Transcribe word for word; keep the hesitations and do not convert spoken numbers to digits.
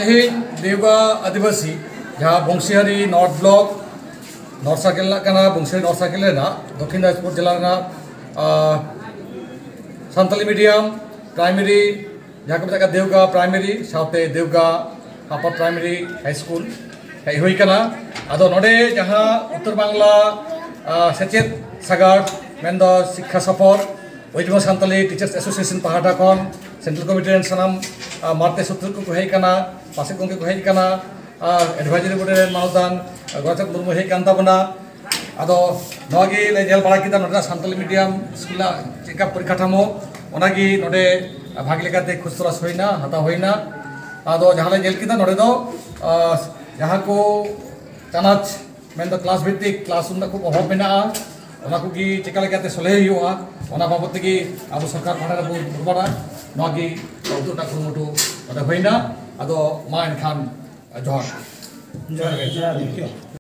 ᱛᱮᱦᱮᱧ ᱫᱮᱣᱜᱟ ᱟᱹᱫᱤᱵᱟᱹᱥᱤ, ᱡᱟᱦᱟᱸ ᱵᱚᱝᱥᱤᱦᱟᱨᱤ north block, north circle ᱨᱮᱱᱟᱜ ᱠᱟᱱᱟ, ᱵᱚᱝᱥᱤᱦᱟᱨᱤ ᱱᱚᱨᱛᱷ ᱥᱟᱨᱠᱮᱞ ᱨᱮᱱᱟᱜ ᱫᱚᱠᱠᱷᱤᱱ ᱫᱤᱱᱟᱡᱽᱯᱩᱨ ᱡᱮᱞᱟ ᱨᱮᱱᱟᱜ, ᱟᱸ, ᱥᱟᱱᱛᱟᱞᱤ ᱢᱤᱰᱤᱭᱟᱢ ᱯᱨᱟᱭᱢᱟᱨᱤ, ᱡᱟᱦᱟᱸ ᱠᱚ ᱢᱮᱛᱟᱜ ᱠᱟᱱᱟ ᱫᱮᱣᱜᱟ ᱯᱨᱟᱭᱢᱟᱨᱤ ᱥᱟᱶᱛᱮ ᱫᱮᱣᱜᱟ ᱟᱯᱟᱨ ᱯᱨᱟᱭᱢᱟᱨᱤ ᱦᱟᱭ ᱥᱠᱩᱞ ᱦᱮᱡ ᱦᱩᱭ ᱠᱟᱱᱟ᱾ ᱟᱫᱚ ᱱᱚᱰᱮ ᱡᱟᱦᱟᱸ ᱩᱛᱛᱚᱨ ᱵᱟᱝᱞᱟ, ᱟᱸ, ᱥᱮᱪᱮᱫ ᱥᱟᱜᱟᱲ, ᱢᱮᱱᱫᱚ ᱥᱤᱠᱠᱷᱟ ᱥᱚᱯᱷᱚᱨ, ᱳᱭᱮᱥᱴ ᱵᱮᱝᱜᱚᱞ ᱥᱟᱱᱛᱟᱞᱤ ᱴᱤᱪᱟᱨᱥ ᱮᱥᱳᱥᱤᱭᱮᱥᱚᱱ ᱯᱟᱦᱴᱟ ᱠᱷᱚᱱ ᱥᱮᱱᱴᱨᱟᱞ ᱠᱚᱢᱤᱴᱤ ᱨᱮᱱ ᱥᱟᱱᱟᱢ, ᱟᱸ, ᱢᱟᱨᱛᱮ ᱥᱩᱛᱨᱚ ᱠᱚᱠᱚ ᱦᱮᱡ ᱟᱠᱟᱱᱟ, ᱢᱟᱪᱮᱫ ᱜᱚᱢᱠᱮ ᱠᱚ ᱦᱮᱡ ᱟᱠᱟᱱᱟ, ᱟᱨ ᱮᱰᱵᱷᱟᱭᱡᱟᱨᱤ ᱵᱳᱨᱰ ᱨᱮᱱ ᱢᱟᱱᱚᱛᱟᱱ ᱜᱳᱨᱟᱪᱟᱸᱫᱽ ᱢᱩᱨᱢᱩ ᱦᱮᱡ ᱟᱠᱟᱱ ᱛᱟᱵᱚᱱᱟ᱾ ᱟᱫᱚ ᱱᱚᱣᱟ ᱜᱮ ᱞᱮ ᱧᱮᱞ ᱵᱟᱲᱟ ᱠᱮᱫᱟ, ᱱᱚᱰᱮᱱᱟᱜ ᱥᱟᱱᱛᱟᱞᱤ ᱢᱤᱰᱤᱭᱟᱢ ᱥᱠᱩᱞ ᱨᱮᱱᱟᱜ ᱪᱮᱫ ᱞᱮᱠᱟ ᱯᱚᱨᱤᱠᱟᱴᱷᱟᱢᱳ, ᱚᱱᱟᱜᱮ ᱱᱚᱰᱮ ᱵᱷᱟᱜᱮ ᱞᱮᱠᱟᱛᱮ ᱠᱷᱚᱡᱽ ᱛᱚᱞᱟᱥ ᱦᱩᱭᱱᱟ, ᱦᱟᱛᱟᱣ ᱦᱩᱭᱱᱟ᱾ ᱟᱫᱚ ᱡᱟᱦᱟᱸ ᱞᱮ ᱧᱮᱞ ᱠᱮᱫᱟ, ᱱᱚᱰᱮ ᱫᱚ, ᱟᱸ, ᱡᱟᱦᱟᱸ ᱠᱚ ᱪᱟᱱᱟᱪ, ᱢᱮᱱᱫᱚ ᱠᱞᱟᱥ ᱵᱷᱤᱛᱛᱤᱠ ᱠᱞᱟᱥᱨᱩᱢ ᱨᱮᱱᱟᱜ ᱠᱷᱩᱵ ᱚᱵᱷᱟᱵ ᱢᱮᱱᱟᱜᱼᱟ, ᱚᱱᱟ ᱠᱚᱜᱮ ᱪᱮᱠᱟ ᱞᱮᱠᱟᱛᱮ ᱥᱚᱞᱦᱮ ᱦᱩᱭᱩᱜᱼᱟ, ᱚᱱᱟ ᱵᱟᱵᱚᱫ ᱛᱮᱜᱮ ᱟᱵᱚ ᱥᱚᱨᱠᱟᱨ ᱯᱟᱦᱴᱟ ᱨᱮᱵᱚᱱ ᱫᱚᱨᱵᱟᱨᱟ᱾ ᱱᱚᱣᱟ ᱜᱮ ᱩᱫᱩᱜ ᱨᱮᱱᱟᱜ ᱠᱩᱨᱩᱢᱩᱴᱩ ᱱᱚᱰᱮ ᱦᱩᱭᱱᱟ᱾ ᱟᱫᱚ ᱢᱟ ᱮᱱᱠᱷᱟᱱ ᱡᱚᱦᱟᱨ᱾ ᱡᱚᱦᱟᱨ ᱜᱮ᱾ ᱡᱚᱦᱟᱨ ᱜᱮ᱾